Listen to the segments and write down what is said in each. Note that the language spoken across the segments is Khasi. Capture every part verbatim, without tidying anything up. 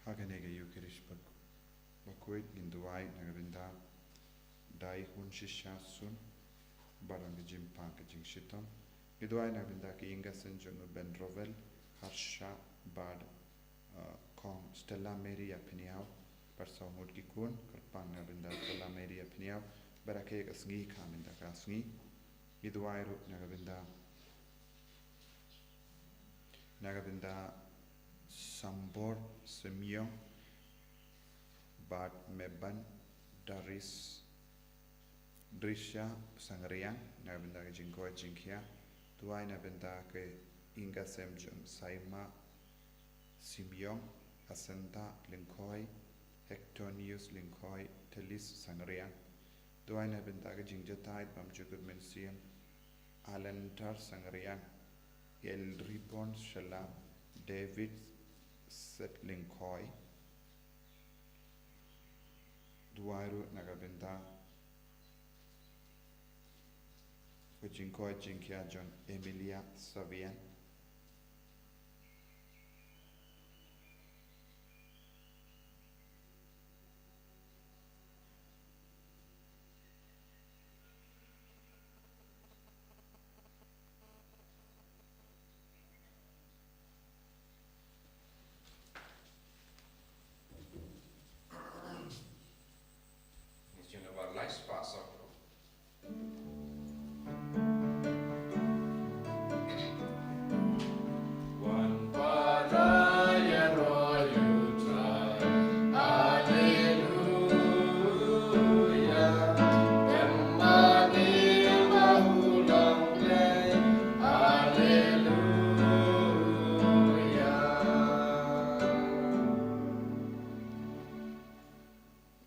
Ha kane ka Eucharist bak-, bakhuid ngin duwai na ka bynta Dai Hun Shisha Sun, bad ong ka jingpang ka jingshitom. Ngi duwai na ka bynta ki ïing ki sem jong u Ben Rovel, Harsha bad, uh, Kong Stella Maria Pynïaw, bad saw ngut ki khun, kyrpang na ka bynta Stella Maria Pynïaw, bad ha kane ka sngi ka mynta ka sngi. Ngi duwai ruh na ka bynta, na ka bynta Sambor Semyong bad Meban Daris Drisha Sangriang, na ka bynta ka jingkoit jingkhiah. Duwai na ka bynta ka ïing ki sem jong Saima Semyong, Asenta Lyngkhoi, Hectonius Lyngkhoi, Telis Sangriang. Duwai na ka bynta ka jingjahthait bymjukut mynsiem Alentar Sangriang, Elribon Shala, David Set Lyngkhoi. Duwai ruh na ka bynta ka jingkoit jingkhiah jong Emilia Savian.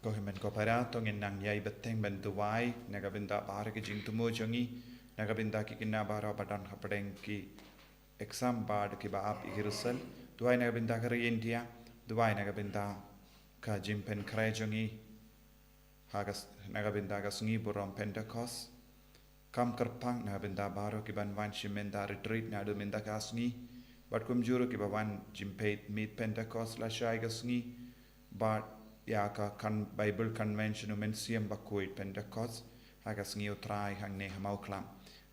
Ko hynmen ko para, to ngin nang ïai bteng ban duwai na ka bynta baroh ki jingthmu jong ngi, na ka bynta ki khynnah baroh ba don hapdeng ki exam bad kiba ap ïa ki result. Duwai na ka bynta ka ri India, duwai na ka bynta ka jingpynkhreh jong ngi ha ka s-, na ka bynta ka sngi burom Pentecost. Kam kyrpang na ka bynta baroh kiban wan shim bynta retreat naduh mynta ka sngi, bad kumjuh ruh kiba wan jingpeit miet Pentecost lashai ka sngi, bad ïa ka Con-, Bible Convention u Mynsiem Bakhuid Pentecost ha ka sngi U Trai hangne ha Mawklam.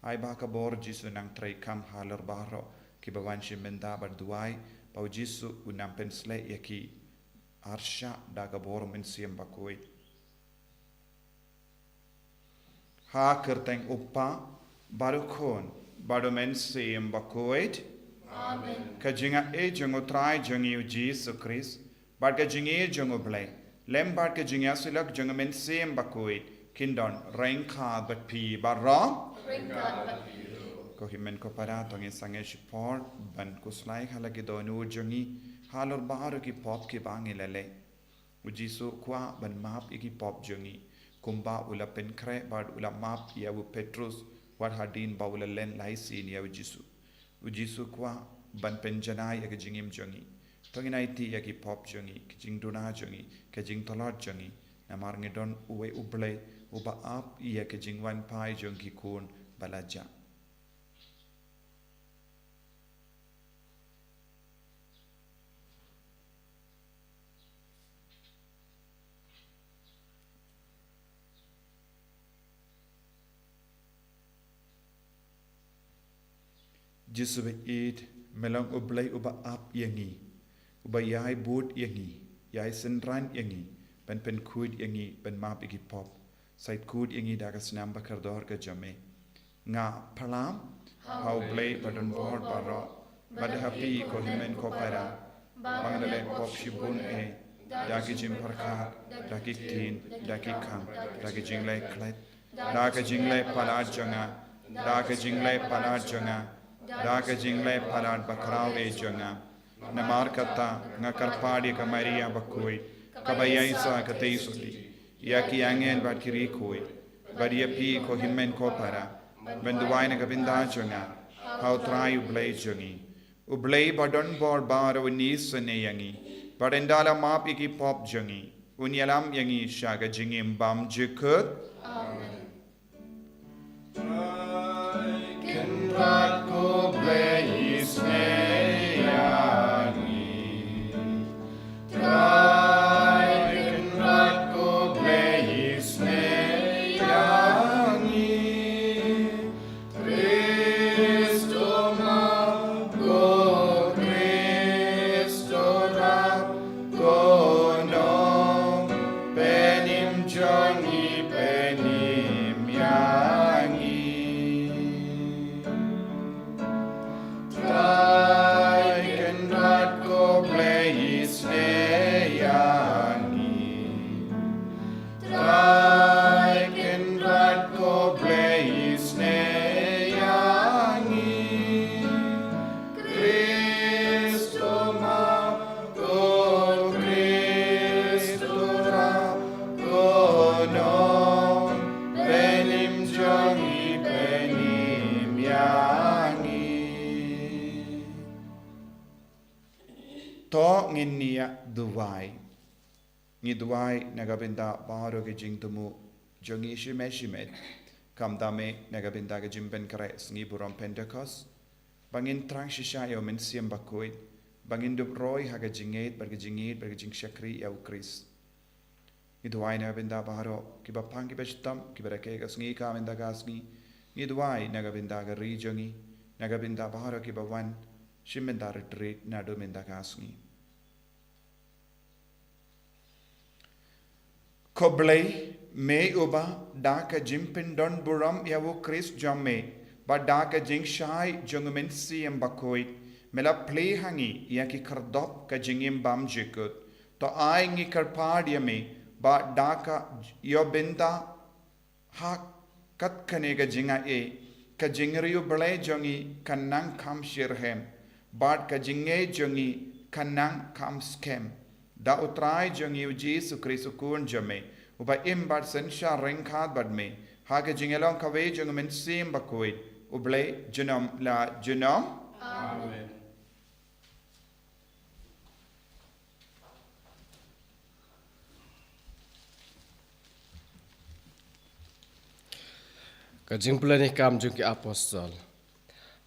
Ai ba ka bor Jisu nang treikam halor baroh kiba wan shim bynta, bad duwai ba u Jisu un nang pynsleh ïa ki arshah da ka bor u Mynsiem Bakhuid. Ha ka kyrteng U Kpa, bad U Khun, bad U Mynsiem Bakhuid. Amen. Ka jingaiei jong U Trai jong ngi U Jisu Khrist, bad ka jingïeit jong U Blei, lem bad ka jingïasyllok jong U Mynsiem Bakhuid, kin don ryngkat bad phi baroh. Ryngkat bad phi ruh. Ko hynmen ko para, to ngin sangeh shipor ban khuslai ha la ki dohnud jong ngi halor baroh ki pop kiba ngi la leh. U Jisu u kwah ban map ïa ki pop jong ngi, kumba u la pynkhreh bad u la map ïa u Petrus, wat hadien ba u la len lai sien ïa u Jisu. U Jisu u kwah ban pynjanai ïa ka jingim jong ngi. To ngin aiti ïa ki pop jong ngi, ka jingduna jong ngi, ka jingtlot jong ngi, namar ngi don uwei U Blei uba ap ïa ka jingwan phai jong ki khun ba la jah. Jisu ba ïeit, me long U Blei uba ap ïa ngi, uba ïai bud ïa ngi, ïai synran ïa ngi, ban pynkhuid ïa ngi, ban map ïa ki pop. Sa ïeit khuid ïa ngi da ka snam ba kordor ka jong me. Nga pyrshang ha U Blei ba don bor baroh, bad ha phi ko hynmen ko para, ba nga la leh pop shibun eh, da ki jingpyrkhat, da ki ktien, da ki kam, da ki jingleh khlaiñ, da ka jingleh palat jong nga, da ka jingleh palat jong nga, da ka jingleh palat bakhraw eh jong nga. Namar kata nga kyrpad ïa ka Maria bakhuid, kaba ïaisah katei suti, ïa ki angel bad ki riewkhuid, bad ïa phi ko hynmen ko para, ban duwai na ka bynta jong nga ha U Trai U Blei jong ngi. U Blei ba don bor baroh un isynei ïa ngi, bad ynda la map ïa ki pop jong ngi, un ïalam ïa ngi sha ka jingim bymjukut. Amen. Trai Kynrad ko Blei isynei ïa ngi. Trai Kynrad ko Blei isynei ïa ngi. Khrist u map, ko Khrist u rap, ko nongpynim jong ngi, pynim ïa ngi. Trai Kynrad ko Blei isynei ïa ngi. Trai Kynrad ko Blei isynei ïa ngi. Khrist u map, ko Khrist u rap, ko nongpynim jong ngi, pynim ïa ngi. To ngin ïa duwai. Ngi duwai na ka bynta baroh ki jingthmu jong ngi shimet shimet. Khamtam eh na ka bynta ka jingpynkhreh sngi burom Pentekost, ba ngin thrang shisha ïa U Mynsiem Bakhuid, ba ngin dup roi ha ka jingngeit bad ka jingïeit bad ka jingshakri ïa U Khrist. Ngi duwai na ka bynta baroh kiba pang kiba shitom, kiba rakhe ka sngi ka mynta ka sngi. Ngi duwai na ka bynta ka ri jong ngi, na ka bynta baroh kiba wan shim bynta retreat naduh mynta ka sngi. Ko Blei, me uba da ka jingpyndon burom ïa U Khrist jong me, bad da ka jingshai jong U Mynsiem Bakhuid, me la plie ha ngi ïa ki khyrdop ka jingim bymjukut. To ai ngi kyrpad ïa me, ba da ka ïoh bynta ha katkane ka jingaiei, ka jingriewblei jong ngi kan nang kham shitrhem, bad ka jingngeit jong ngi kan nang kham skhem. Da U Trai jong ngi U Jisu Khrist U Khun jong me, uba im bad synshar ryngkat bad me, ha ka jingïalong kawei jong U Mynsiem Bakhuid, U Blei junom la junom. Amen. Ka jingpule ni Kam jong ki Apostol.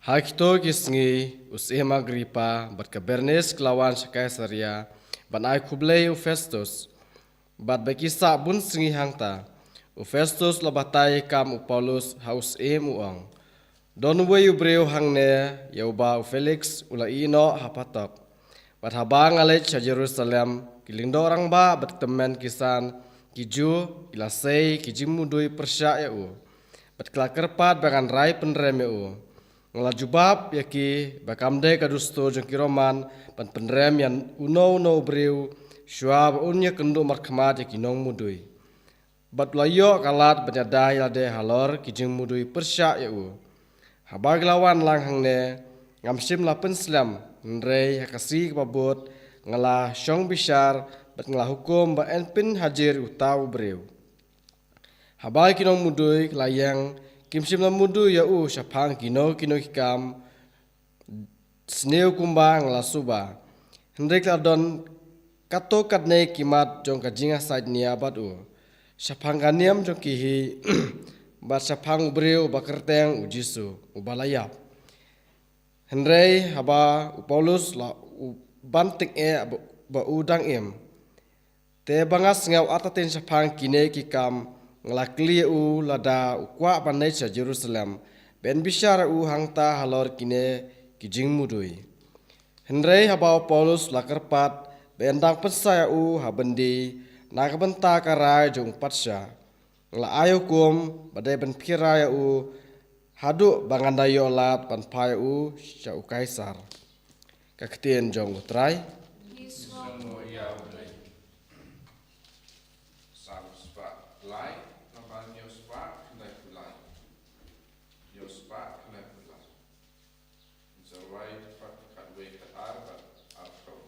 Ha kito ki sngi, u Syiem Agripa bad ka Bernis ki la wan sha Kaisaria ban ai khublei ïa u Festus, bad ba ki sah bun sngi hangta. U Festus la batai ïa ka kam u Paulus ha u syiem, u ong, Don uwei u briew hangne, ïa uba u Feliks u la ïehnoh ha phatok. Bad haba nga leit sha Jerusalem, ki lyngdoh rangbah bad ki tymmen kisan ki Jiw ki la sei ki jingmudui pyrshah ïa u, bad ki la kyrpad ba ngan rai pynrem ïa u. Nga la jubab ïa ki ba kam dei ka dustur jong ki Roman ban pynrem ïa uno uno u briew shuwa ba un ïakynduh markhmat ïa ki nongmudui. Bad u la ïoh ka lad ban ïada ïalade halor ki jingmudui pyrshah ïa u. Haba ki la wan lang hangne, ngam shym la pynslem, hynrei ha ka sngi kaba bud nga la shong bishar bad nga la hukum ba yn pynhajir ïa uta u briew. Haba ki nongmudui ki la ïeng, kim shym la mudui ïa u shaphang kino kino ki kam, sniew kumba nga la suba. Hynrei ki la don katto katne ki mat jong ka jingïasaid nia bad u, shaphang ka niam jong ki hi, bad shaphang u briew uba kyrteng u Jisu, uba la ïap. Hynrei haba u Paulus la u ban tyngeh ba, ba u dang im. Te ba nga sngew artatien shaphang kine ki kam, nga la kylli ïa u lada u kwah ban leit sha Jerusalem, ban bishar ïa u hangta halor kine ki jingmudui. Hynrei haba u Paulus u la kyrpad ba yn dang pynsa ïa u ha byndi na ka bynta ka rai jong u patsha, nga la ai hukum ba dei ban pynpra ïa u haduh ba ngan da ïoh lad ban phah ïa u sha u Kaisar. Ka ktien jong u Trai. Salm spah lai, nambar hynñiew spah khyndai phew lai. Hynñiew spah khyndai phew lai. Sa rwai pat khatwei, khatar bad arphew.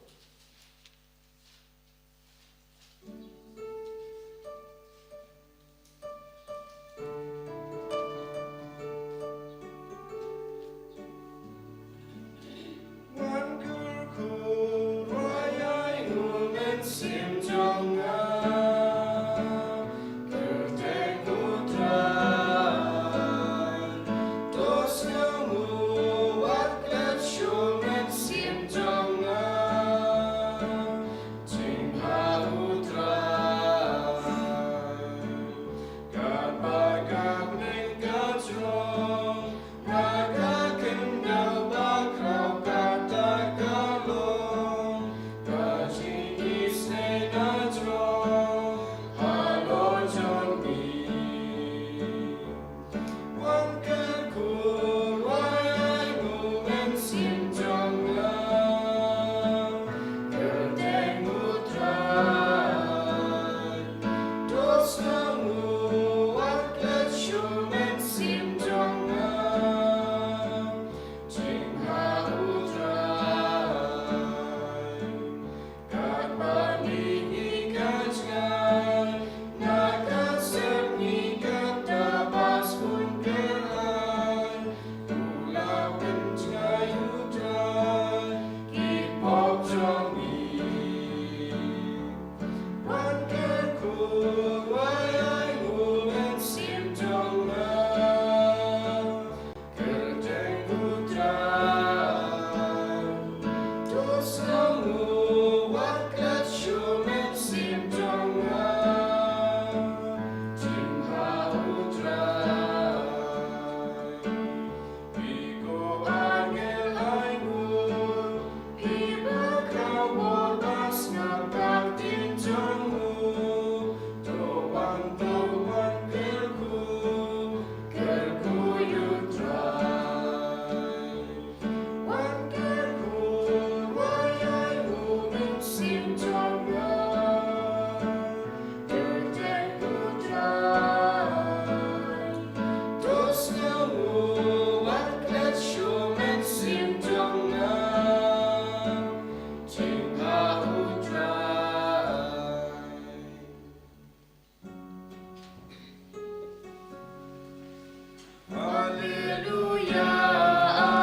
Alleluia,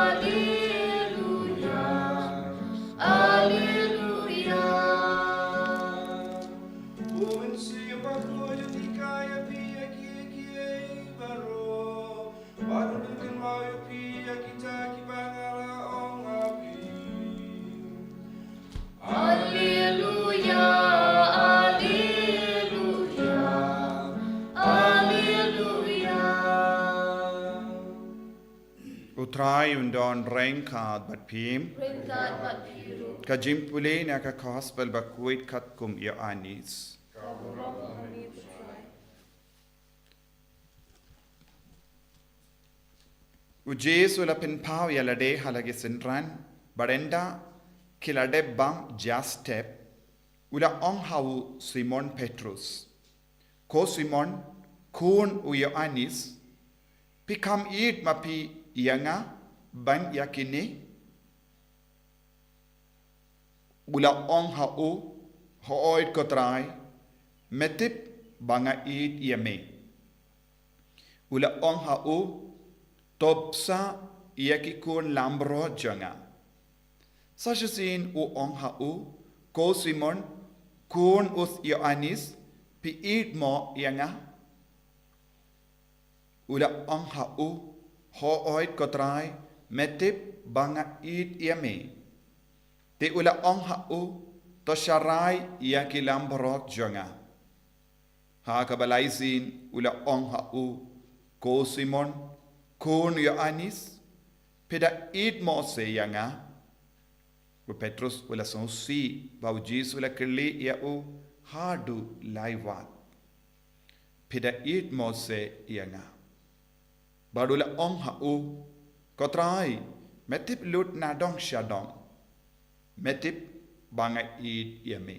alleluia, alleluia. U Mynsiem Bakhuid u hikai ïa phi ïa kiei kiei baroh. Bad un kynmaw ïa phi ïa kita kiba nga la ong ha phi. Alleluia, alleluia, alleluia. U Trai un don ryngkat bad phi. Ryngkat bad phi ruh. Ka jingpule na ka Gospel Bakhuid katkum u Ïoannis. Ka burom ha me, U Trai. U Jisu u la pynpaw ïa lade ha la ki synran, bad ynda ki la dep bam ja step, u la ong ha u Simon Petrus, "Ko Simon, khun u Ïoannis, phi kham ïeit ma phi ïa nga ban ïa kine?" U la ong ha u, "Hooid ko Trai, me tip ba nga ïeit ïa me." U la ong ha u, "To bsa ïa ki khun langbrot jong nga." Sa shisien u ong ha u, "Ko Simon, khun u Ïoannis, phi ïeit mo ïa nga?" U la ong ha u, "Hooid ko Trai, me tip ba nga ïeit ïa me." Te u la ong ha u, "To sharai ïa ki langbrot jong nga." Ha kaba lai sien u la ong ha u, "Ko Simon, khun u Ïoannis, "Phi da ïeit mo se ïa nga?" U Petrus u la sngewsih ba u Jisu u la kylli ïa u haduh lai wat. "Phi da ïeit mo se ïa nga?" Bad u la ong ha u, "Ko Trai, me tip lut nadong shadong. Me tip ba nga ïeit ïa me."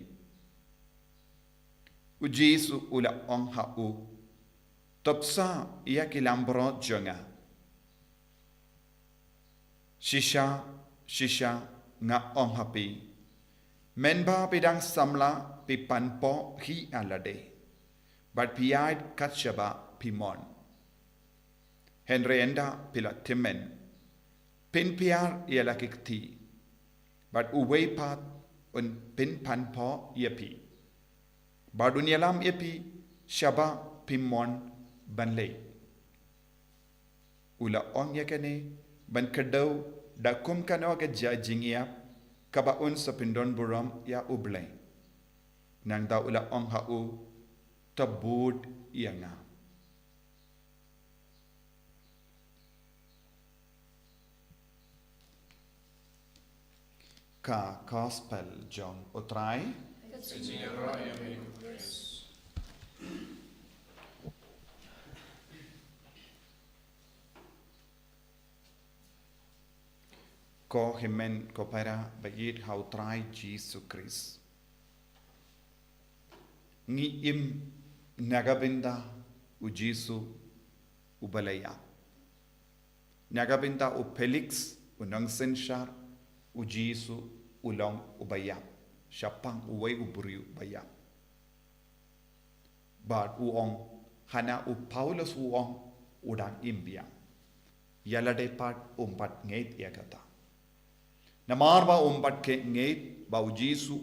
U Jisu u la ong ha u, "To pynshah ïa ki langbrot jong nga. Shisha, shisha, nga ong ha phi, mynba phi dang samla phi panpoh hi ïa lade, bad phi ïaid kat shaba phi mon. Hynrei ynda phi la tymmen, phin pyiar ïa la ki kti, bad uwei pat un pynpanpoh ïa phi, bad un ïalam ïa phi shaba phi mon ban leit." U la ong ïa kane ban kdew da kum kano ka jingïap kaba un sa pyndon burom ïa U Blei. Nangta u la ong ha u, "To bud ïa nga." Ka Gospel jong U Trai. Ka jingïaroh ïa me ko Khrist. Ko hynmen ko para ba ïeit ha U Trai Jisu Khrist. Ngi im na ka bynta u Jisu uba la ïap. Na ka bynta u Felix u nongsynshar, u Jisu u long uba ïap. Shaphang uwei u briew ba ïap. Bad u ong, hana u Paulus u ong, u dang im biang. Ïa lade pat um pat ngeit ïa kata. Namar ba um pat ngeit ba u Jisu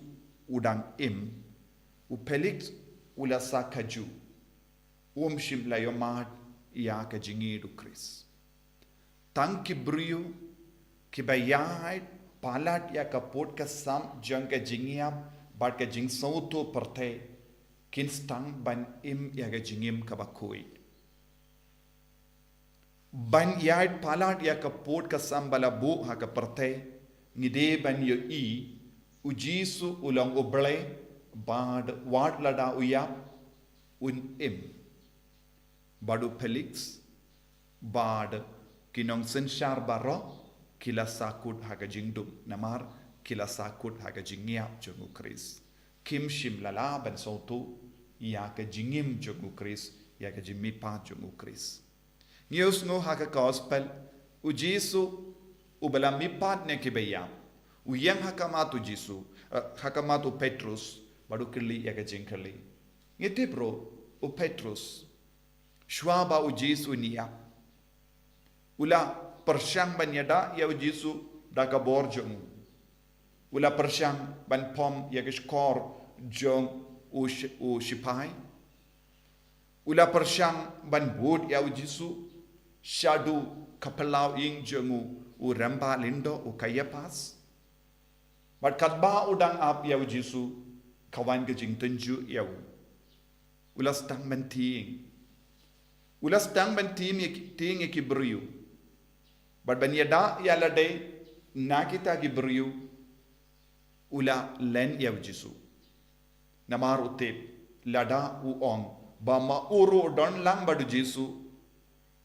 u dang im, u Felix u la sa kajuh. Um shym la ïohmad ïa ka jingïeit u Khrist. Tang ki briew kiba ïaid palat ïa ka pud ka sam jong ka jingïap bad ka jingsngewthuh pyrthei kin sdang ban im ïa ka jingim kaba khuid. Ban ïaid palat ïa ka pud ka sam ba la buh ha ka pyrthei, ngi dei ban ïohi u Jisu u long U Blei, bad wat lada u ïap, un im. Bad u Felix bad ki nongsynshar baroh ki la sahkut ha ka jingdum, namar ki la sahkut ha ka jingïap jong u Khrist. Kim shym la lah ban sngewthuh ïa ka jingim jong u Khrist, ïa ka jingmihpat jong u Khrist. Ngi ïohsngew ha ka Gospel, u Jisu uba la mihpat na kiba ïap u ïeng ha khmat u Jisu, eh, ha khmat u Petrus, bad u kylli ïa ka jingkylli. Ngi tip ruh u Petrus, shuwa ba u Jisu un ïap, u la pyrshang ban ïada ïa u Jisu da ka bor jong u. U la pyrshang ban pom ïa ka shkor jong u shi-, u shipai. U la pyrshang ban bud ïa u Jisu shaduh ka phyllaw ïing jong u, u rangbah lyngdoh u Kaiaphas. Bad katba u dang ap ïa u Jisu, ka wan ka jingtynjuh ïa u. U la sdang ban tieng. U la sdang ban tieng ïa ki, tieng ïa ki briew. Bad ban ïada ïa lade na kita ki briew, u la len ïa u Jisu. Namar u tip, lada u ong ba ma u ruh u don lang bad u Jisu,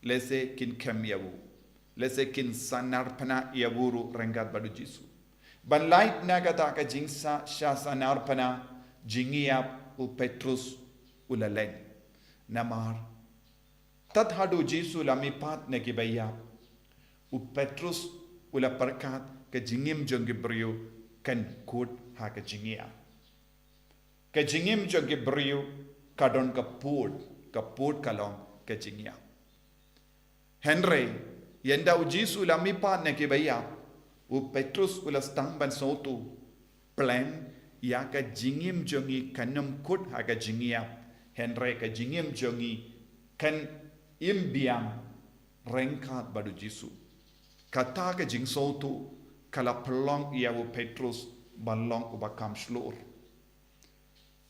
lehse kin kem ïa u. Lehse kin sa narphna ïa u ruh ryngkat bad u Jisu. Ban lait na kata ka jingsa-, sha sa narphna, jingïap, u Petrus u la len. Namar tad haduh u Jisu u la mihpat na kiba ïap, u Petrus u la pyrkhat ka jingim jong ki briew kan kut ha ka jingïap. Ka jingim jong ki briew ka don ka pud, ka pud ka long ka jingïap. Hynrei, ynda u Jisu u la mihpat na kiba ïap, u Petrus u la sdang ban sngewthuh, pleng ïa ka jingim jong ngi kan ym kut ha ka jingïap, hynrei ka jingim jong ngi kan im biang ryngkat bad u Jisu. Kata ka jingsngewthuh ka la pynlong ïa u Petrus ban long uba kham shlur.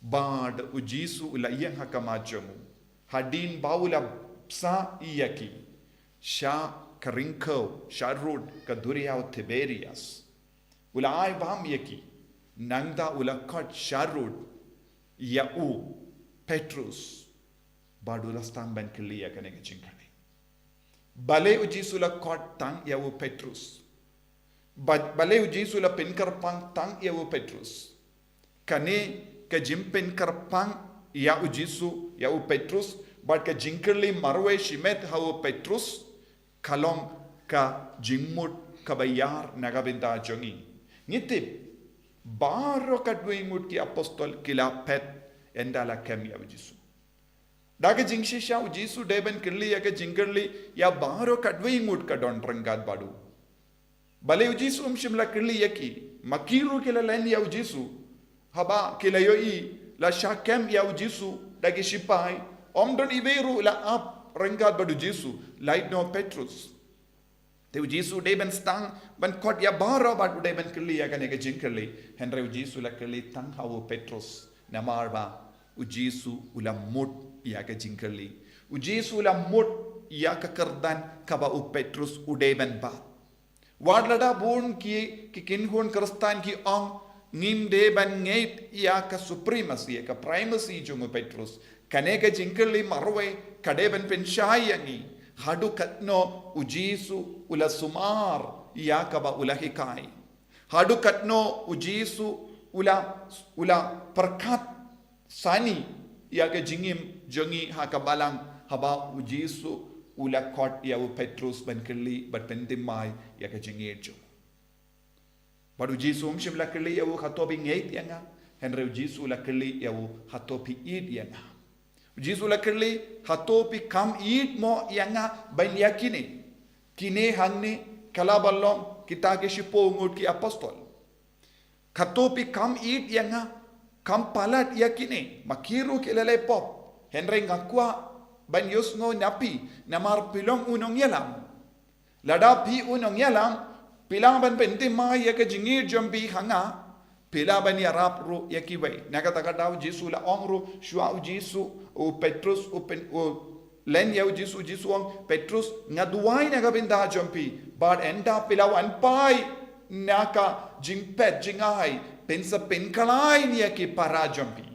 Bad u Jisu u la ïeng ha khmat jong u. Hadien ba u la bsa ïa ki sha ka ringkew sharud ka duriaw Tiberias. U la ai bam ïa ki, nangta u la khot sharud ïa u Petrus, bad u la sdang ban kylli ïa kane ka jingkylli. Balei u Jisu la khot tang ïa u Petrus? Ba-, balei u Jisu la pynkyrpang tang ïa u Petrus? Kane ka jingpynkyrpang ïa u Jisu ïa u Petrus, bad ka jingkylli marwei shimet ha u Petrus, ka long ka jingmut kaba ïar na ka bynta jong ngi. Ngi tip, baroh katwei ngut ki apostol ki la phet ynda la kem ïa u Jisu. Da ka jingshisha u Jisu dei ban kylli ïa ka jingkylli ïa baroh katwei ngut ka don ryngkat bad u. Balei u Jisu um shym la kylli ïa ki? Ma ki ruh ki la len ïa u Jisu. Haba ki la ïohi la shah kem ïa u Jisu da ki shipai, ym don iwei ruh la ap ryngkat bad u Jisu, lait noh Petrus. Te u Jisu u dei ban sdang ban khot ïa baroh bad u dei ban kylli ïa kane ka jingkylli. Hynrei u Jisu u la kylli tang ha u Petrus. Namar ba u Jisu u la mut ïa ka jingkylli. U Jisu u la mut ïa ka kyrdan kaba u Petrus u dei ban bat. Wat lada bun ki, ki kynhun Khristan ki ong, ngim dei ban ngeit ïa ka supremacy, ïa ka primacy jong u Petrus. Kane ka jingkylli marwei ka dei ban pynshai ïa ngi. Haduh katno u Jisu u la sumar ïa kaba u la hikai? Haduh katno u Jisu u la, u la pyrkhat sani ïa ka jingim jong ngi ha ka balang, haba u Jisu u la khot ïa u Petrus ban kylli bad pynthymmai ïa ka jingïeit jong u? Bad u Jisu um shym la kylli ïa u, hato phi ngeit ïa nga? Hynrei u Jisu u la kylli ïa u, hato phi ïeit ïa nga? U Jisu u la kylli, hato phi kham ïeit mo ïa nga ban ïa kine? Kine hangne ka la ba long kita ki shiphew ngut ki apostol. Hato phi kham ïeit ïa nga, kham palat ïa kine? Ma ki ruh ki la leh pop. Hynrei nga kwah ban ïohsngew na phi, namar phi long u nongïalam. Lada phi u nongïalam, phi lah ban pynthymmai ïa ka jingïeit jong phi ha nga, phi lah ban ïarap ruh ïa kiwei. Na kata ka daw u Jisu u la ong ruh, shuwa u Jisu, u Petrus, u pyn-, u len ïa u Jisu, u Jisu u ong, Petrus, nga duwai na ka bynta jong phi, bad ynda phi la wan phai na ka jingphet jngai, phin sa pynkylla ïa ki para jong phi.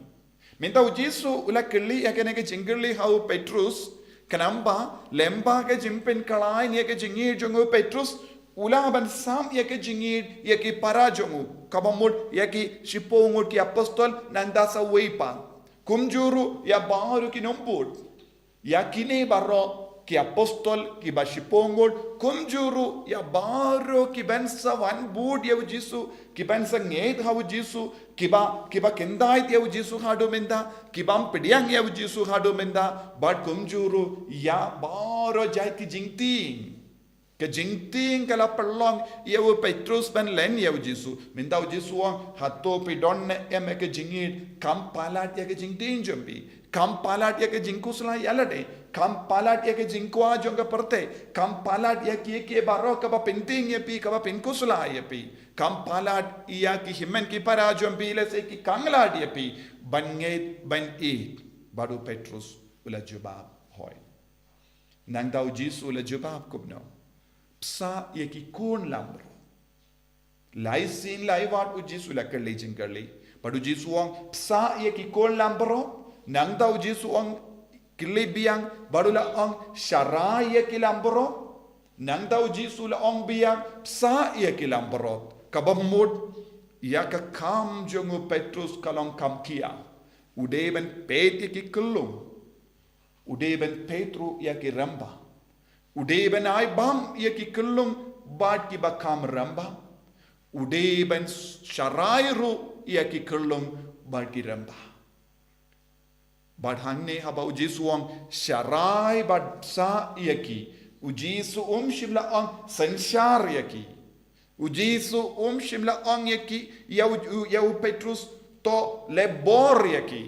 Mynta u Jisu u la kylli ïa kane ka jingkylli ha u Petrus, khnang ba, lyngba ka jingpynkylla ïa ka jingïeit jong u Petrus, u lah ban sam ïa ka jingïeit ïa ki para jong u, kaba mut ïa ki shiphew ngut ki apostol, nangta sa wei pat. Kumjuh ruh ïa baroh ki nongbud. Ïa kine baroh ki apostol, kiba shiphew ngut, kumjuh ruh ïa baroh kiban sa wan bud ïa u Jisu, kiban sa ngeit ha u Jisu, kiba, kiba kyndait ïa u Jisu haduh mynta, kiba pdiang ïa u Jisu haduh mynta, bad kumjuh ruh ïa baroh jait ki jingtieng. Ka jingtieng ka la pynlong ïa u Petrus ban len ïa u Jisu. Mynta u Jisu u ong, hato phi don ne em ïa ka jingïeit, kham palat ïa ka jingtieng jong phi. Kham palat ïa ka jingkhuslai ïa lade. Kham palat ïa ka jingkwah jong ka pyrthei. Kham palat ïa kiei kiei baroh kaba pyntieng ïa phi, kaba pynkhuslai ïa phi. Kham palat ïa ki hynmen ki para jong phi, lehse ki khanglad ïa phi. Ban ngeit, ban ïeit. Bad u Petrus u la jubab, hooid. Nangta u Jisu u la jubab kumno? Bsa ïa ki khun langbrot. Lai sien lai wat u Jisu u la kylli jingkylli. Bad u Jisu u ong, bsa ïa ki khun langbrot. Nangta u Jisu u ong, kylli biang, bad u la ong, sharai ïa ki langbrot. Nangta u Jisu u la ong biang, bsa ïa ki langbrot. Kaba mut, ïa ka kam jong u Petrus ka long kam khia. U dei ban peit ïa ki khyllung. U dei ban peit ruh ïa ki rangbah. U dei ban ai bam ïa ki khyllung bad kiba kham rangbah. U dei ban sharai ruh ïa ki khyllung bad ki rangbah. Bad hangne haba u Jisu u ong sharai bad bsa ïa ki, u Jisu um shym la ong synshar ïa ki. U Jisu um shym la ong ïa ki, ïa u, ïa u Petrus, to leh bor ïa ki.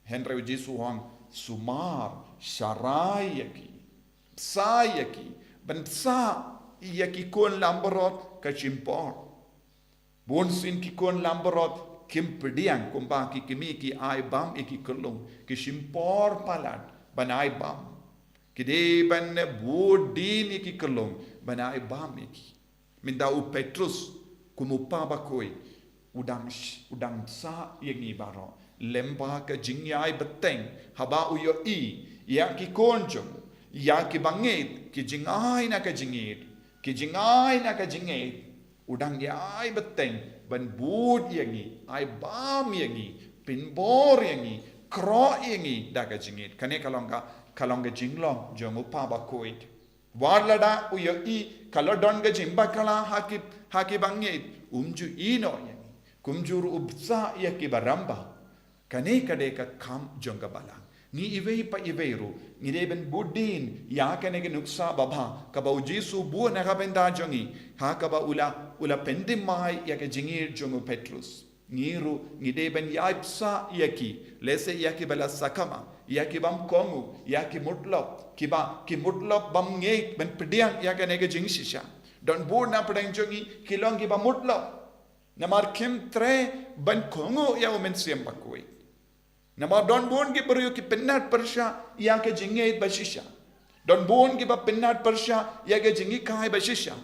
Hynrei u Jisu u ong sumar, sharai ïa ki, bsa ïa ki. Ban bsa ïa ki khun langbrot ka shim por. Bun sien ki khun langbrot kim pdiang, kumba ki kmie ki ai bam ïa ki khyllung, ki shim por palat ban ai bam. Ki dei ban bud dien ïa ki kyllum ban ai bam ïa ki. Mynta u Petrus kum u kpa bakhuid u dang sh-, u dang sah ïa ngi baroh lyngba ka jingïai bteng haba u ïohi ïa ki khun jong u, ïa ki bangeit, ki jingai na ka jingngeit, ki jingai na ka jingngeit. U dang ïai bteng ban bud ïa ngi, ai bam ïa ngi, pynbor ïa ngi, khroh ïa ngi da ka jingngeit. Kane ka long ka, ka long ka jinglong jong u kpa bakhuid. Wat lada u ïohi ka la don ka jingbakla ha ki, ha ki bangeit, um ju ïehnoh ïa ngi, kumjuh ruh u bsa ïa ki barabor. Kane ka dei ka kam jong ka balang. Ngi iwei pa iwei ruh ngi dei ban bud dien ïa kane ka nuksa babha kaba u Jisu u buh na ka bynta jong ngi, ha kaba u la, u la pynthymmai ïa ka jingngeit jong u Petrus. Ngi ruh ngi dei ban ïai bsa ïa ki, lehse ïa ki ba la sakma, ïa ki bym kohnguh, ïa ki mutlop, kiba ki mutlop bym ngeit ban pdiang ïa kane ka jingshisha. Don bun na pdeng jong ngi ki long kiba mutlop. Namar kim treh ban kohnguh ïa u Mynsiem Bakhuid. Namar don bun ki briew ki pynnat pyrshah ïa ka jingngeit ba shisha. Don bun kiba pynnat pyrshah ïa ka jinghikai ba shisha.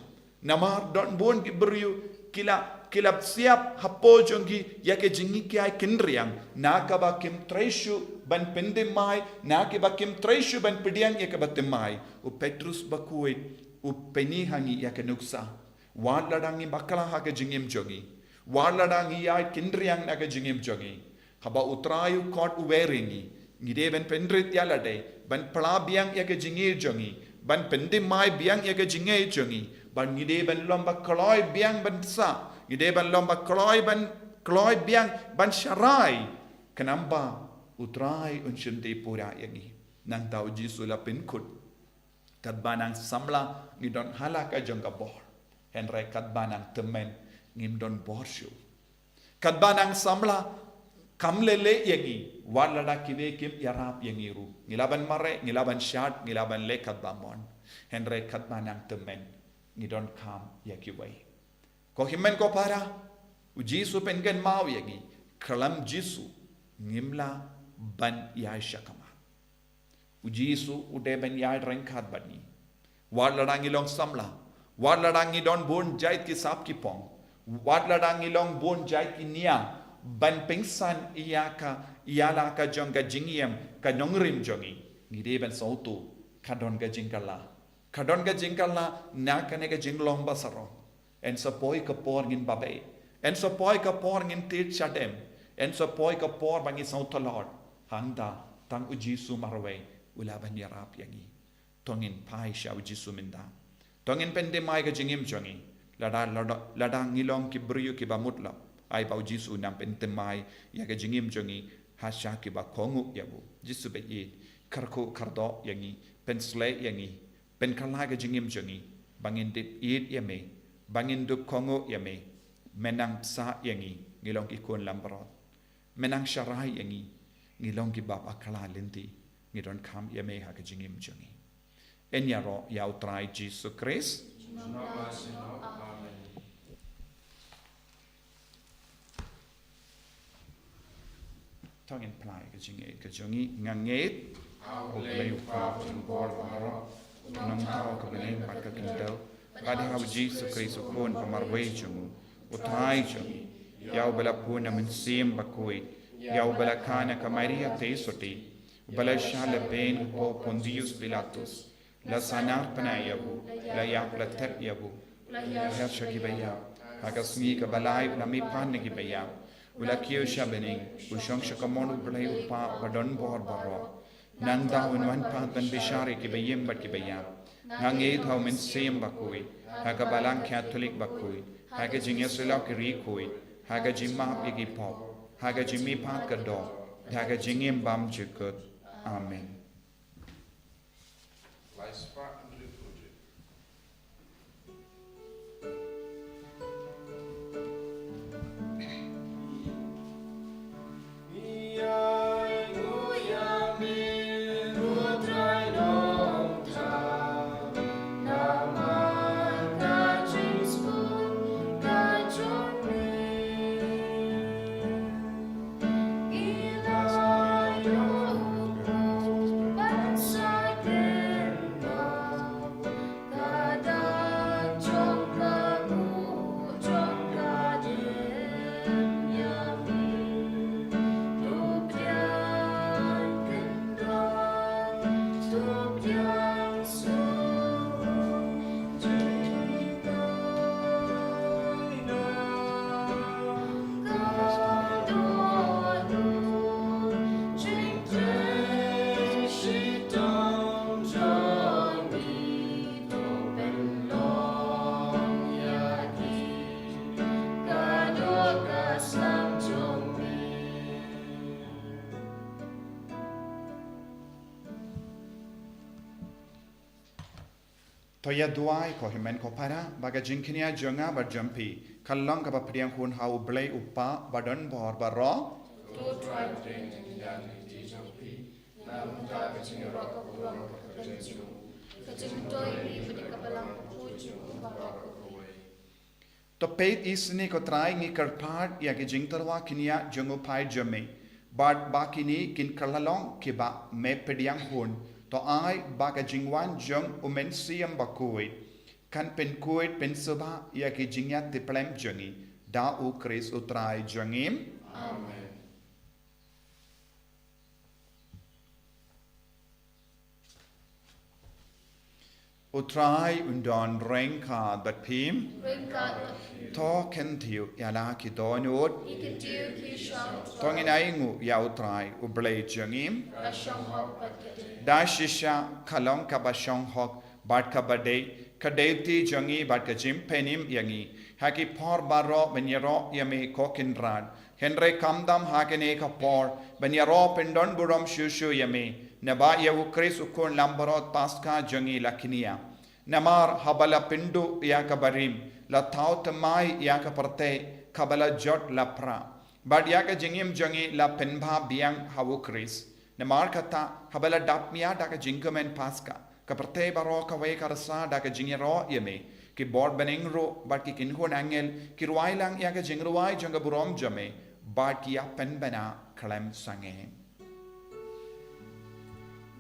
Namar don bun ki briew ki la, ki la siap hapoh jong ki ïa ka jinghikai kynriang, na kaba kim treh shuh ban pynthymmai, na kaba kim treh shuh ban pdiang ïa kaba thymmai. U Petrus bakhuid u pyni ha ngi ïa ka nuksa. Wat lada ngi bakla ha ka jingim jong ngi, wat lada ngi ïai kynriang na ka jingim jong ngi, haba u Trai u khot u wer ïa ngi, ngi dei ban pynrit ïa lade, ban phla biang ïa ka jingngeit jong ngi, ban pynthymmai biang ïa ka jingngeit jong ngi, bad ngi dei ban lum ba kloi biang ban sah, ngi dei ban lum ba kloi ban, kloi biang ban sharai. Khnang ba u Trai un shim dei pura ïa ngi. Nangta u Jisu u la pynkut. Katba nang samla ngi don ha la ka jong ka bor, hynrei katba nang tymmen ngim don bor shuh. Katba nang samla kam leh leh ïa ngi, wat lada kiwei kim ïarap ïa ngi ruh. Ngi lah ban mareh, ngi lah ban shad, ngi lah ban leh katba mon, hynrei katba nang tymmen ngi donkam ïa kiwei. Ko hynmen ko para, u Jisu u pynkynmaw ïa ngi, khlem Jisu ngim lah ban ïai shakhmat. U Jisu u dei ban ïai ryngkat bad ngi. Wat lada ngi long samla, wat lada ngi don bun jait ki sap ki phong, wat lada ngi long bun jait ki nia ban pynksan ïa ka, ïa la ka jong ka jingim, ka nongrim jong ngi, ngi dei ban sngewthuh ka don ka jingkylla. Ka don ka jingkylla na kane ka jinglong ba sarong. Yn sa poi ka por ngin babe. Yn sa poi ka por ngin tied shadem. Yn sa poi ka por ba ngin sngewtlot. Hangta tang u Jisu marwei u lah ban ïarap ïa ngi. To ngin phai sha u Jisu mynta. To ngin pynthymmai ka jingim jong ngi. Lada, lada, lada ngi long ki briew kiba mutlop, ai ba u Jisu un nang pynthymmai ïa ka jingim jong ngi ha sha kiba kohnguh ïa u. Jisu ba ïeit, kyrkhu kyrdoh ïa ngi, pynshlei ïa ngi, pynkylla ka jingim jong ngi, ba ngin dep ïeit ïa me, ba ngin dep kohnguh ïa me. Me nang bsa ïa ngi, ngi long ki khun langbrot. Me nang sharai ïa ngi, ngi long kiba bakla lynti, ngi donkam ïa me ha ka jingim jong ngi. Yn ïaroh ïa u Trai Jisu Khrist. Amen. To ngin phla ïa ka jingngeit ka jong ngi. Nga ngeit ha U Blei U Kpa Uba Bor Baroh, U Nongthaw ka bneng bad ka khyndew, bad ha U Jisu Khrist U Khun ba marwei jong U, U Trai jong ngi, ïa uba la pun na Mynsiem Bakhuid, ïa uba la kha na ka Maria Theisotti, uba la shah lypa hapoh Pontius Pilatus, la sahnarphna ïa u, la ïap, la thep ïa u, la ïahiar sha kiba ïap, ha ka sngi kaba lai u la mihpat na kiba ïap, u la kiew sha bneng, u shong sha kamon U Blei U Kpa Uba Donbor Baroh. Nangta un wan pat ban bishar ïa kiba im bad kiba ïap. Nga ngeit ha U Mynsiem Bakhuid, ha ka Balang Katholik bakhuid, ha ka jingïasyllok ki riewkhuid, ha ka jingmap ïa ki pop, ha ka jingmihpat ka doh, ha ka jingim bymjukut. Amen. To ïa duwai ko hynmen ko para, ba ka jingkñia jong nga bad jong phi kan long kaba pdiang hun ha U Blei U Kpa badonbor baroh. To trai pdiang jingkñia jong phi, na ka bynta ka jingïaroh ka burom ka kyrteng jong u, ka jingmyntoi ïa phi bad ïa ka balang bakhuid jong u baroh kawei. To peit isynei ko Trai, ngi kyrpad ïa ki jingtyrwa kñia jong u paid jong me, bad ba kine kin kylla long kiba me pdiang hun. To ai ba ka jingwan jong U Mynsiem Bakhuid kan pynkhuid pynsuba ïa ki jingïatiplem jong ngi, da U Khrist U Trai jong ngi. Amen. U Trai un don ryngkat bad phi. Ryngkat bad phi. To kyntiew ïa la ki dohnud. Ngi kyntiew ki shong. To ngin ainguh ïa U Trai U Blei jong ngi. Ka shong hok bad ka dei. Da shisha ka long kaba shong hok bad kaba dei ka duty jong ngi bad ka jingpynim ïa ngi ha ki por baroh ban ïaroh ïa me ko Kynrad. Hynrei khamtam ha kane ka por ban ïaroh pyndonburom shuh shuh ïa me, naba ïa U Khrist U Khun langbrot Paskha jong ngi la kñia. Namar haba la pynduh ïa ka barim, la thaw thymmai ïa ka pyrthei kaba la jot la prah, bad ïa ka jingim jong ngi la pynbha biang ha U Khrist. Namar kata, haba la dap mia da ka jingkmen Paskha, ka pyrthei baroh kawei ka rsa da ka jingïaroh ïa me. Ki bor bneng ruh bad ki kynhun angel ki rwai lang ïa ka jingrwai jong ka burom jong me, bad ki ïa pynbna khlem sangeh.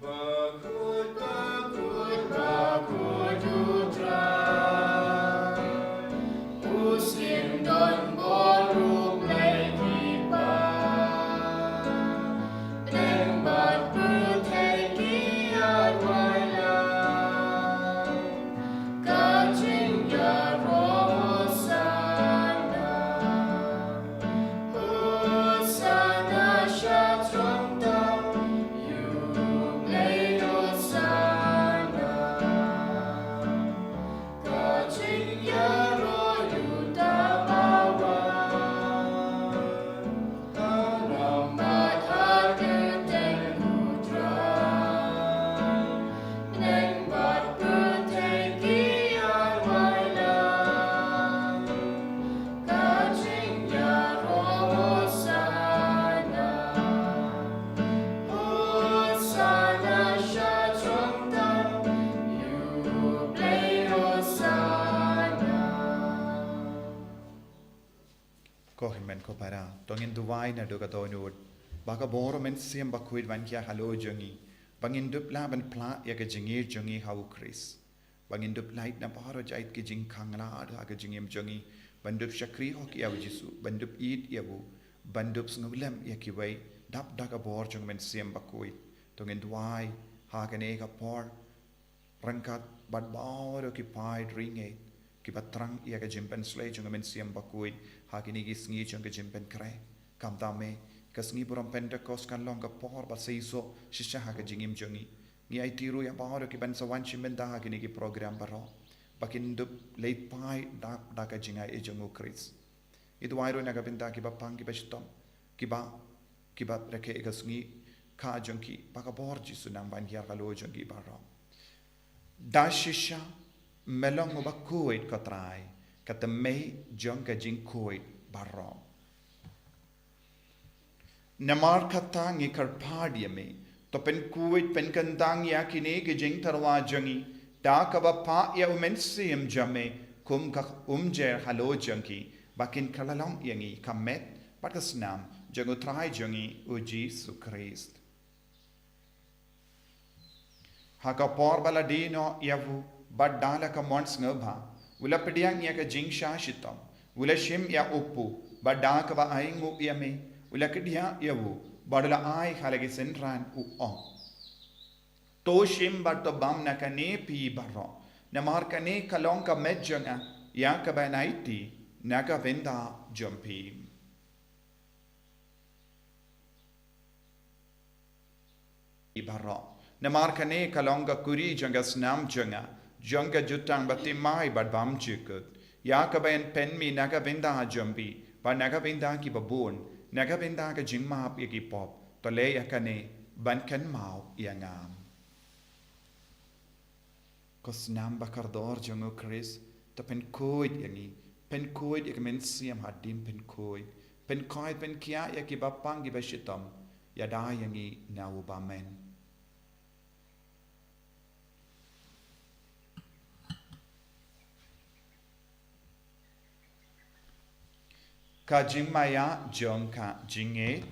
Bakhuid, bakhuid, bakhuid U Trai, u syiem don bor, u Blei ki para. Bneng bad pyrthei ki ïa rwai lang, ka jingïaroh Hosanna. Hosanna sha throngtam ïa U Blei, Hosanna. Ka jingïaroh ïa uta uba wan. Ha nam bad ha kyrteng U Trai, bneng bad pyrthei ki ïa rwai lang, ka jingïaroh Hosanna. Hosanna sha throngtam ïa U Blei, Hosanna. Ko hynmen ko para, to ngin duwai naduh ka dohnud, ba ka bor U Mynsiem Bakhuid un wan khia halor jong ngi, ba ngin dup lah ban pynpra ïa ka jingïeit jong ngi ha U Khrist. Ba ngin dup lait na baroh jait ki jingkhang lad ha ka jingim jong ngi, ban dup shakri hok ïa U Jisu, ban dup ïeit ïa u, ban dup sngewlem ïa kiwei, dap da ka bor jong U Mynsiem Bakhuid. To ngin duwai ha kane ka por, ryngkat bad baroh ki paid riewngeit kiba thrang ïa ka jingpynshlei jong U Mynsiem Bakhuid ha kine ki sngi jong ka jingpynkhreh. Khamtam eh, ka sngi burom Pentekost kan long ka por ba seisoh shisha ha ka jingim jong ngi. Ngi aiti ruh ïa baroh kiban sa wan shim bynta ha kine ki program baroh, ba kin dup leit phai dap da ka jingai jong U Khrist. Ngi duwai ruh na ka bynta kiba pang, kiba shitom, kiba, kiba rakhe ïa ka sngi kha jong ki, ba ka bor Jisu nang ban hiar halor jong ki baroh. Da shisha me long uba khuid ko Trai, ka thymmei jong ka jingkhuid baroh. Namar kata ngi kyrpad ïa me, to pynkhuid pynkyntang ïa kine ki jingtyrwa jong ngi, da kaba phah ïa U Mynsiem jong me kum ka umjer halor jong ki, ba kin kylla long ïa ngi ka met bad ka snam jong U Trai jong ngi U Jisu Khrist. Ha ka por ba la die noh ïa u, bad da la ka mon sngewbha, u la pdiang ïa ka jingshah shitom, u la shim ïa u kpu, bad da kaba ainguh ïa me, u la kdiah ïa u, bad u la ai ha la ki synran, u ong: To shim bad to bam na kane phi baroh, namar kane ka long ka met jong nga, ïa kaba ngan aiti na ka bynta jong phi. Phi baroh. Namar kane ka long ka kuri jong ka snam jong nga, jong ka jutang bathymmai bad bymjukut, ïa kaba ngan pynmih na ka bynta jong phi, bad na ka bynta kiba bun, na ka bynta ka jingmap ïa ki pop. To leh ïa kane ban kynmaw ïa nga. Ko snam ba kordor jong u Khrist, to pynkhuid ïa ngi, pynkhuid ïa ka mynsiem hadien pynkhuid, pynkhuid pynkhiah ïa kiba pang kiba shitom, ïada ïa ngi na u bymman. Ka jingmaïa jong ka jingngeit.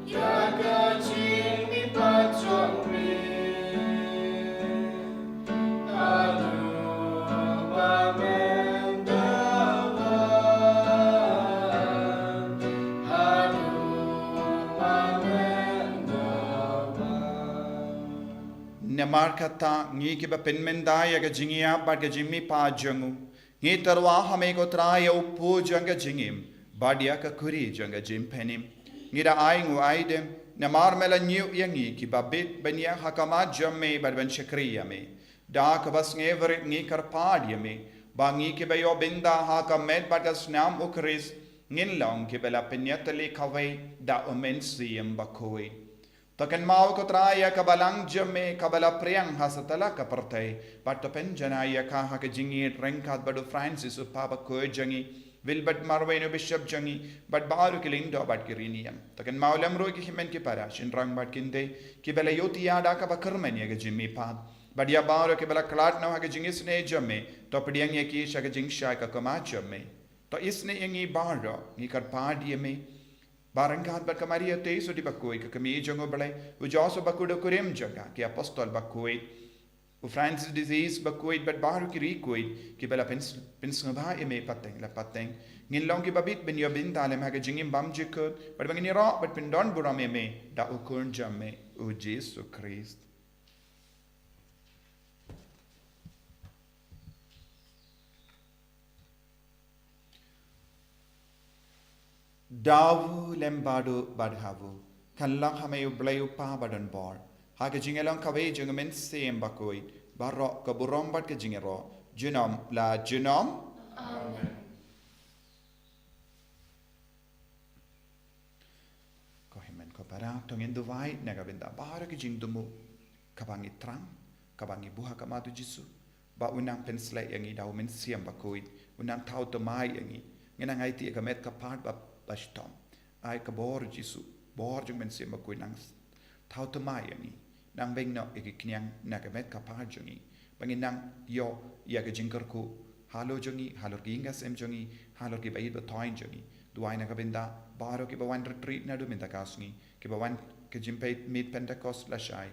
Ïa ka jingmihpat jong me, haduh ba men da wan, haduh ba men da wan. Namar kata, ngi kiba pynmynda ïa ka jingïap bad ka jingmihpat jong u, ngi tyrwa ha me ko Trai ïa u pud jong ka jingim, bad ïa ka khuri jong ka jingpynim. Ngi da ai nguaidem, namar me la ñiew ïa ngi kiba bit ban ïeng ha khmat jong me bad ban shakri ïa me. Da kaba sngewrit ngi kyrpad ïa me, ba ngi kiba ïoh bynta ha ka met bad ka snam u Khrist, ngin long kiba la pynïatylli kawei da u Mynsiem Bakhuid. To kynmaw ko Trai ïa ka balang jong me kaba la phriang ha satlak ka pyrthei, bad to pynjanai ïa ka ha ka jingïeit ryngkat bad u Francis u Papa bakhuid jong ngi, Wilbert Marwein u Bishop jong ngi, bad baroh ki lyngdoh bad ki riewniam. To kynmaw lem ruh ïa ki hynmen ki para, shynrang bad kynthei, kiba la ïohthiah da kaba kyrmen ïa ka jingmihpat. Bad ïa baroh kiba la khlad noh ha ka jingisynei jong me, to pdiang ïa ki sha ka jingshai ka khmat jong me. To isynei ïa ngi baroh, ngi kyrpad ïa me. Ba ryngkat bad ka Maria Theisotti bakhuid, ka kmie jong u Blei, u Joseph bakhuid u kurim jong ka, ki apostol bakhuid, u Francis de Assisi bakhuid bad baroh ki riewkhuid, kiba la pyns-, pynsngewbha ïa me pateng la pateng, ngin long kiba bit ban ïoh bynta lem ha ka jingim bymjukut, bad ba ngin ïaroh bad pyndonburom ïa me da u Khun jong me, u Jisu Khrist. Da u lem bad u bad ha u, kan long ha me u Blei u Kpa badonbor, ha ka jingïalong kawei jong u Mynsiem Bakhuid, baroh ka burom bad ka jingïaroh, junom la junom. Amen. Ko hynmen ko para, to ngin duwai na ka bynta baroh ki jingthmu kaba ngi thrang, kaba ngi buh ha khmat u Jisu, ba un nang pynshlei ïa ngi da u Mynsiem Bakhuid, un nang thaw thymmai ïa ngi. Ngin nang aiti ïa ka met ka phad ba, ba shitom. Ai ka bor Jisu, bor jong u Mynsiem Bakhuid nang thaw thymmai ïa ngi, nang beiñ noh ïa ki khñiang na ka met ka phad jong ngi, ba ngin nang ïoh ïa ka jingkyrkhu halor jong ngi, halor ki ïing ki sem jong ngi, halor ki ba ïeit ba thoiñ jong ngi. Duwai na ka bynta baroh kiba wan retreat naduh mynta ka sngi, kiba wan ka jingpeit miet Pentecost lashai,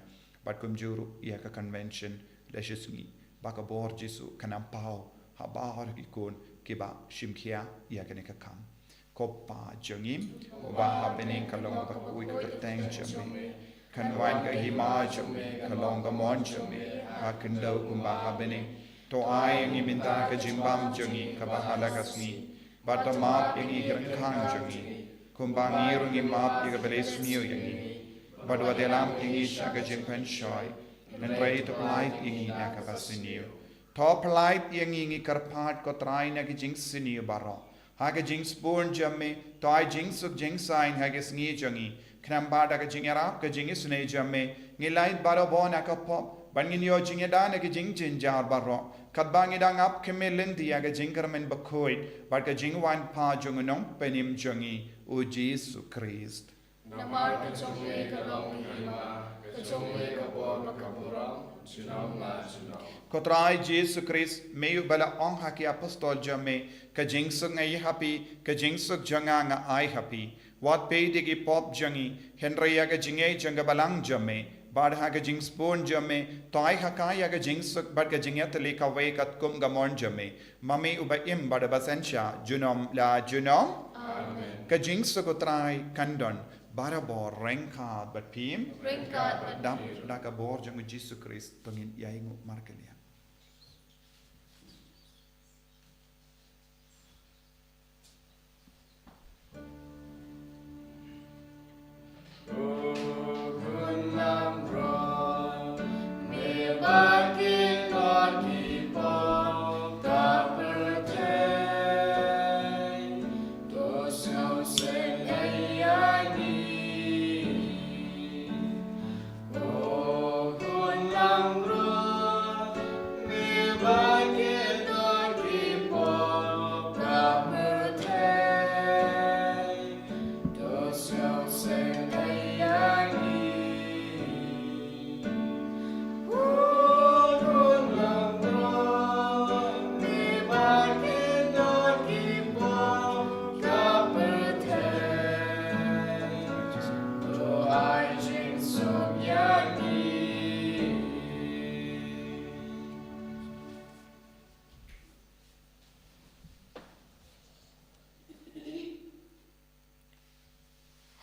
bad kumjuh ruh ïa ka convention lashisngi, ba ka bor Jisu kan nang paw ha baroh ki khun kiba shim khia ïa kane ka kam. Ko Pa jong ngi uba ha bneng, ka long kaba khuid ka kyrteng jong me. Kan wan ka hima jong me, kan long ka mon jong me ha khyndew kumba ha bneng. To ai ïa ngi mynta ka jingbam jong ngi kaba ha la ka sngi. Bad to map ïa ngi ki ryngkang jong ngi, kumba ngi ruh ngi map ïa kiba la isniew ïa ngi. Bad wat ïalam ïa ngi sha ka jingpynshoi, hynrei to pyllait ïa ngi na kaba sniew. To pyllait ïa ngi, ngi kyrpad ko Trai, na ki jingsniew baroh. Ha ka jingsbun jong me, to ai jingsuk jingsaiñ ha ka sngi jong ngi. Khnang ba da ka jingïarap ka jingisynei jong me, ngin lait barabor na ka pop, bad ngin ïoh jingïada na ki jingjynjar baroh, katba ngi dang ap khmih lynti ïa ka jingkyrmen bakhuid bad ka jingwan pat jong u Nongpynim jong ngi, u Jisu Khrist. Namar ka jong me ka long ka hima, ka jong me ka bor bad ka burom, junom la junom. Ko Trai Jisu Khrist, me uba la ong ha ki apostol jong me, ka jingsuk nga ai ha phi, ka jingsuk jong nga nga ai ha phi. Wat peit ïa ki pop jong ngi, hynrei ïa ka jingngeit jong ka balang jong me. Bad ha ka jingsbun jong me, to ai ha ka ïa ka jingsuk bad ka jingïatylli kawei katkum ka mon jong me. Ma me uba im bad uba synshar, junom la junom. Amen. Ka jingsuk u Trai kan don barabor ryngkat bad phi. Ryngkat bad phi. Dap da ka bor jong u Jisu Khrist, to ngin ïainguh markylliang.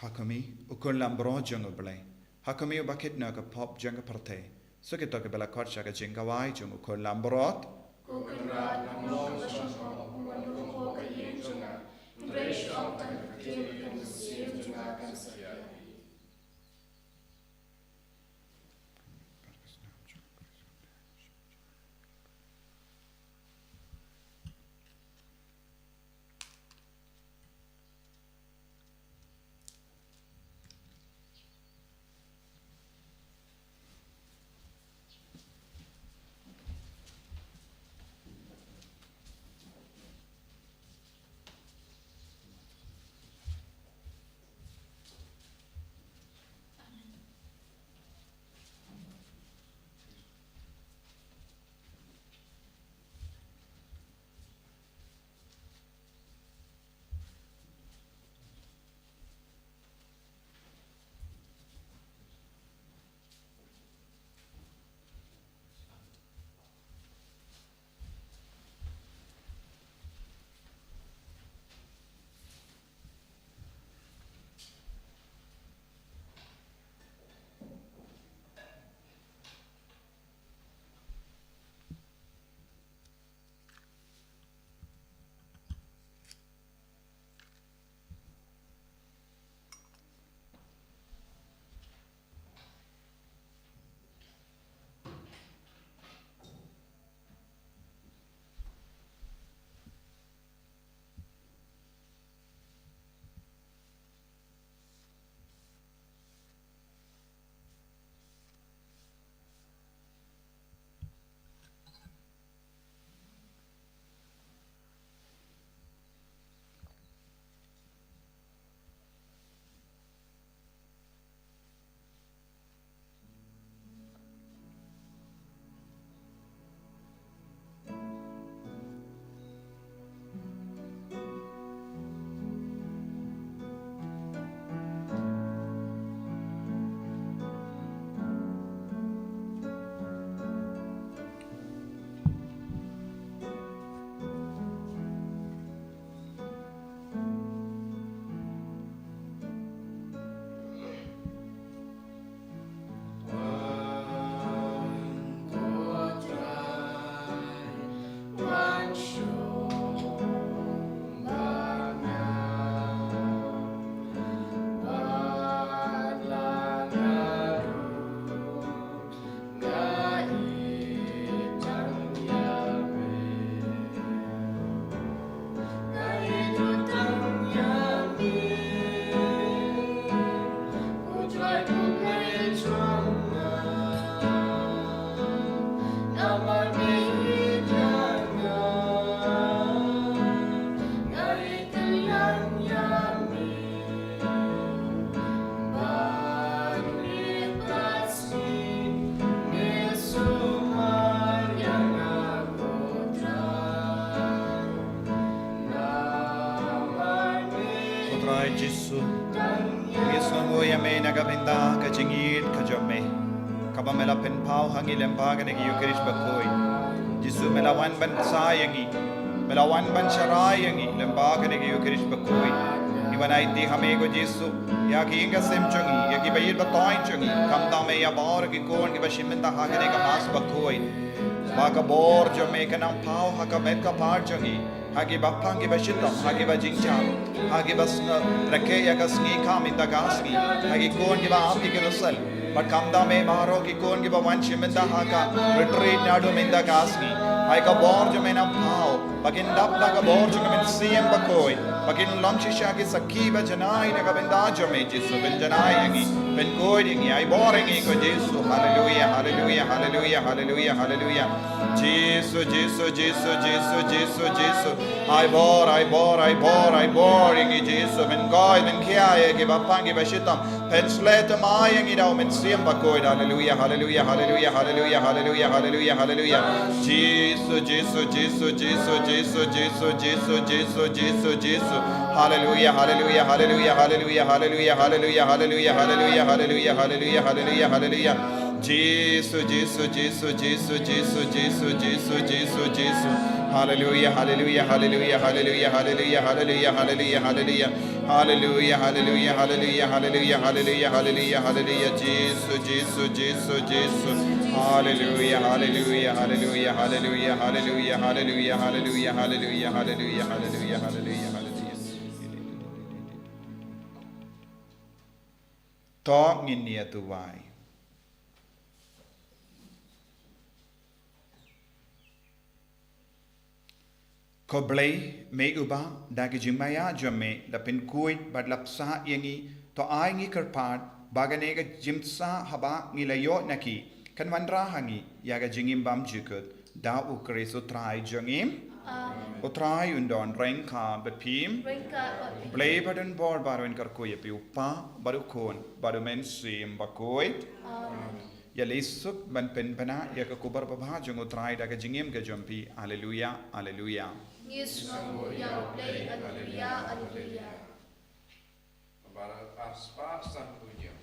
Ha khmih, u khun lambrot jong U Blei. Ha khmih, uba kit noh ïa ka pop jong ka pyrthei. Sa kito kiba la khot sha ka jingkawai jong u khun lambrot. Ko Kynrad, nang long sha nga, u wan rung hapoh ka ïing jong nga. Hynrei shu ong tang ka ktien, kan mynsiem jong nga kan sa ïaid. Ko Trai Jisu, ngi sngewnguh ïa me na ka bynta ka jingïeit ka jong me, kaba me la pynpaw ha ngi lyngba kane ka Ïukharist bakhuid. Jisu, me la wan ban bsa ïa ngi, me la wan ban sharai ïa ngi lyngba kane ka Ïukharist bakhuid. Ngi wan aiti ha me ko Jisu, ïa ki ïing ki sem jong ngi, ïa kiba ïeit ba toiñ jong ngi, khamtam me ïa baroh ki khun kiba shim bynta ha kane ka Mass bakhuid. Ba ka bor jong me kan nang paw ha ka met ka par jong ngi, ha kiba phang kiba shitom, ha kiba jingjam, ha kiba sngew rakhe ïa ka sngi ka mynta ka sngi, ha ki khun kiba ap ïa ki result. Bad khamtam me baroh ki khun kiba wan shim bynta ha ka retreat naduh mynta ka sngi. Ai ka bor jong me nang paw, ba kin dap da ka bor jong ka Mynsiem Bakhuid, ba kin long shisha ki sakhi ba janai na ka bynta jong me Jisu, pynjanai ïa ngi, pynkhuid ïa ngi, ai bor ïa ngi ko Jisu. Haleluia, haleluia, haleluia, haleluia, haleluia. Jisu, Jisu, Jisu, Jisu, Jisu, Jisu. Ai bor, ai bor, ai bor, ai bor ïa ngi Jisu, pynkoit, pynkhia ïa kiba phang kiba shitom. Pynshlei thymmai ïa ngi da u Mynsiem Bakhuid. Haleluia, haleluia, haleluia, haleluia, haleluia, haleluia, haleluia. Jisu, Jisu, Jisu, Jisu, Jisu, Jisu, Jisu, Jisu, Jisu, Jisu. Haleluia, haleluia, haleluia, haleluia, haleluia, haleluia, haleluia, haleluia, haleluia, haleluia, haleluia, haleluia. Jisu, Jisu, Jisu, Jisu, Jisu, Jisu, Jisu, Jisu, Jisu. Haleluia, haleluia, haleluia, haleluia, haleluia, haleluia, haleluia, haleluia. Hallelujah, hallelujah, hallelujah, hallelujah, hallelujah, hallelujah, hallelujah, Jisu, Jisu, Jisu, Jisu. Hallelujah, hallelujah, hallelujah, hallelujah, hallelujah, hallelujah, hallelujah, hallelujah, hallelujah, hallelujah, hallelujah, hallelujah. To ngin ïa duwai. Ko Blei, me uba da ka jingmaïa jong me la pynkuid bad la bsa ïa ngi, to ai ngi kyrpad ba kane ka jingpsa haba ngi la ïoh na ki kan wanrah ha ngi ïa ka jingim bymjukut, da U Khrist U Trai jong ngi. Amen. U Trai un don ryngkat bad phi. Ryngkat bad phi. Blei ba don bor baroh un kyrkhu ïa phi, U Kpa bad U Khun bad U Mynsiem Bakhuid. Amen. Ïa lei suk ban pynbna ïa ka khubor babha jong U Trai da ka jingim ka jong phi. Haleluya, haleluya. Ngi sngewbha ïa U Blei, haleluya, haleluya. Bar ar spah san phew hynñiew.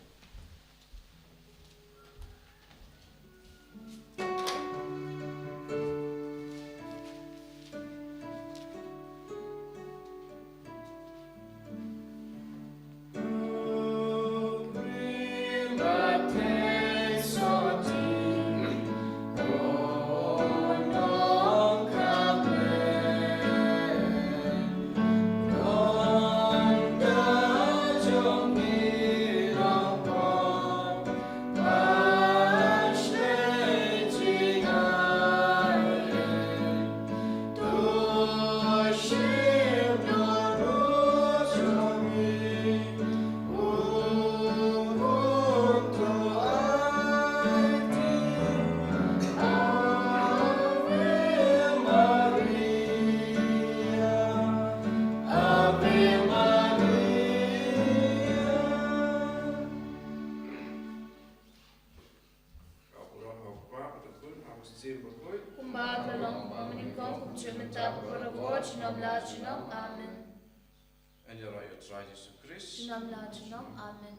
Kumba ka long ha bneng, kumjuh mynta, baroh, junom la junom. Amen. Ïa la ïa U Trai Jisu Khrist. Junom la junom. Amen.